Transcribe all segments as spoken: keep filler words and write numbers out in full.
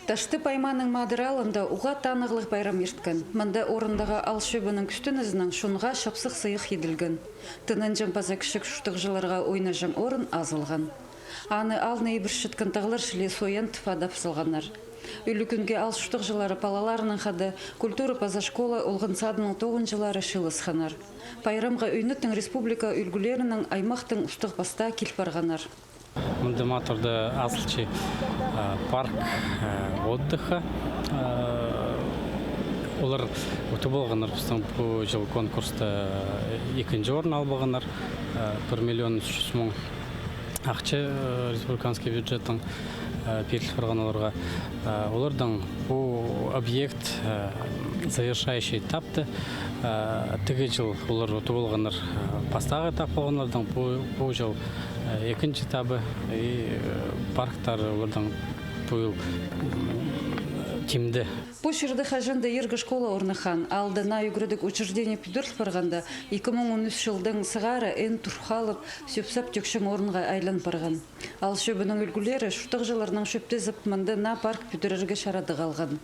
Таштып аймааның Мадыр аалында уғаа танығлығ пайрам ирткен. Мында орындағы аал чӧбінің кӱстенізінең чонға чапсых сыйых иділген. Тынанҷаң паза кічіг чуртағҷыларға ойнаҷаң орын азылған. Аны аалны ибірчеткен тағлар чіли Соян тіп адап салғаннар. Ӱлӱкӱнге аал чуртағҷылары палаларынаң хада культура паза школа олған садының тоғынҷылары чыылысханнар. Пайрамға ӧнетін республика ӱлгӱлерінең аймахтың устағ-пастаа кил парғаннар. Мында Матырда азылча, а, парк, а, отдыха. А, олар утып алғаннар пістің пу чыл конкурста, а, ікінҷі орын алып алғаннар, а, пір миллион ӱс чӱс муң ахча, а, республиканский бюджеттің, а, пиріл парған оларға. А, оларның пу объект, а, завершающий этапта, а, тігі чыл олар утып алғаннар, а, пастағы этап полғаннардаң, пу, пу чыл, а, ікінҷі этабы, и, а, парктар оларның пу чыл, м, тимде. Пу чирде хаҷан даа иргі школа орныххан. Аалда наа ӱгредіг учреждение пӱдіріл парғанда, ікі муң он ӱс чылдаң сығара ӧӧн турғалып, сӧп-сап тӧкчең орынға айлан парған. Аал чӧбінің ӱлгӱлері чуртағҷыларнаң чӧптезіп, мында наа парк пӱдірерге чарадығ алған.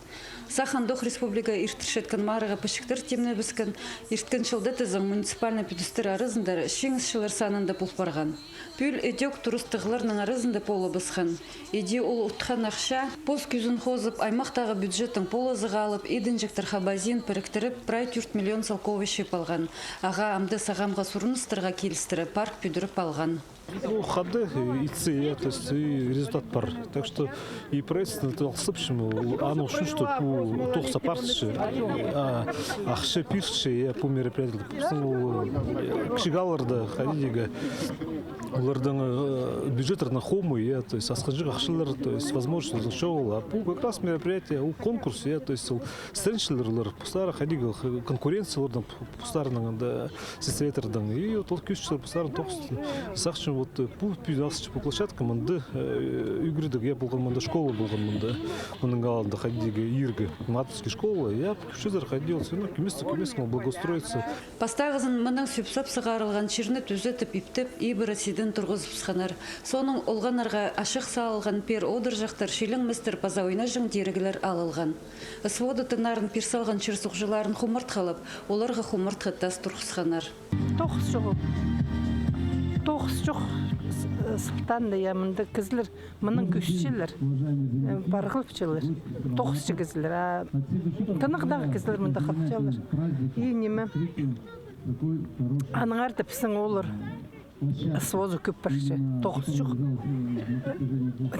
Сах андох республика иртірчеткен марығға пічіктер тимнебіскен, ирткен чылда тізең муниципальнай пӱдістер аразында чиңісчілер санында пол парған. Пӱӱл ідӧк турыстығларның аразында полыбысхан. Іди ол утхан ахча пос кӱзін хозып, аймахтағы бюджеттің полызығ алып, идінҷектер хабазин піріктіріп, прай тӧрт миллион салковай чыып алған. Ағаа амды сағамғы сурыныстарға килістіре парк пӱдіріп алған. Ну, хада, э, итсе, я, то есть, и результат пар. Так что и правительство алғыстапчам, ол, аны ӱчӱн, что пу тоғыс апарча, а, ахча пирче, я, пу мероприятие. Пістің ол, э, кічіг аалларда, хайди дее, оларның, э, бюджеттернің хомай, я, то есть, асхынҷах ахчалар, то есть, возможность чоғыл. А пу как раз мероприятие, ол конкурс, я, то есть, ол стренчілер, олар, постары, хайди дее, конкуренция, оларның постарының анда сестіреттернің. И вот ол кӧзітчелер постарын тоғыстың. Сағынчам, вот, э, пу пӱӱн алысча пу площадка, мында, э, ӱгредіг, я, полған мында, школа полған мында. Мының алнында хайди дее иргі материнский школа, я, кӧзітчезер хайди ол сыны кӧместең, кӧместең ол благоустроиться. Пастағызын мының сӧп-сап сығарылған чирні тӱзетіп, иптеп, ибіре сидін турғызыбысханнар. Соонаң олғаннарға ачых салылған пеер одырҷахтар, чилең містер паза ойнаҷаң тиріглер алылған. СВО-да тынарын пир салған чир-суғҷыларын хумартхалап, оларға хумартхы тас турғысханнар. Тоғыс чох. Тоғыс чох. С-, сылтаанда, я, мында кізілер, мының кӧзітчелер, э, парғылыпчалар. Тоғысчы кізілер. А тынағдағы кізілер мында халчалар. И ниме, аннаңар даа пістің ооллар СВО-ға кӧп парча, тоғыс чох.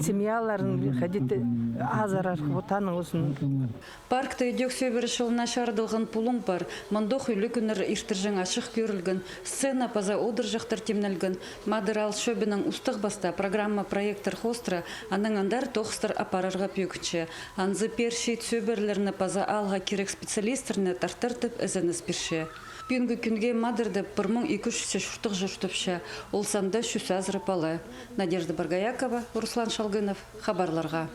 Семьяларын хайди дее азырар, вот аның ӱчӱн. Паркта ідӧк сӧбіре чылына чарыдылған пулуң пар. Мындох ӱлӱкӱннер иртірҷең ачых кӧрілген, сцена паза одырҷахтар тимнелген. Мадыр аал чӧбінің устағ-пастаа программа-проекттер хоостыра, анаң андар тоғыстар апарарға пӧгінче. Анзы пеер чиит сӧбірелерні паза аалға кирек специалистерні тартар тіп ізеніс пирче. Пӱӱнгі кӱнге Мадырда пір муң ікі чӱс чуртағҷы чуртапча, ол санда чӱс азыра пала. Надежда Боргоякова, Руслан Шалгынов, хабарларға.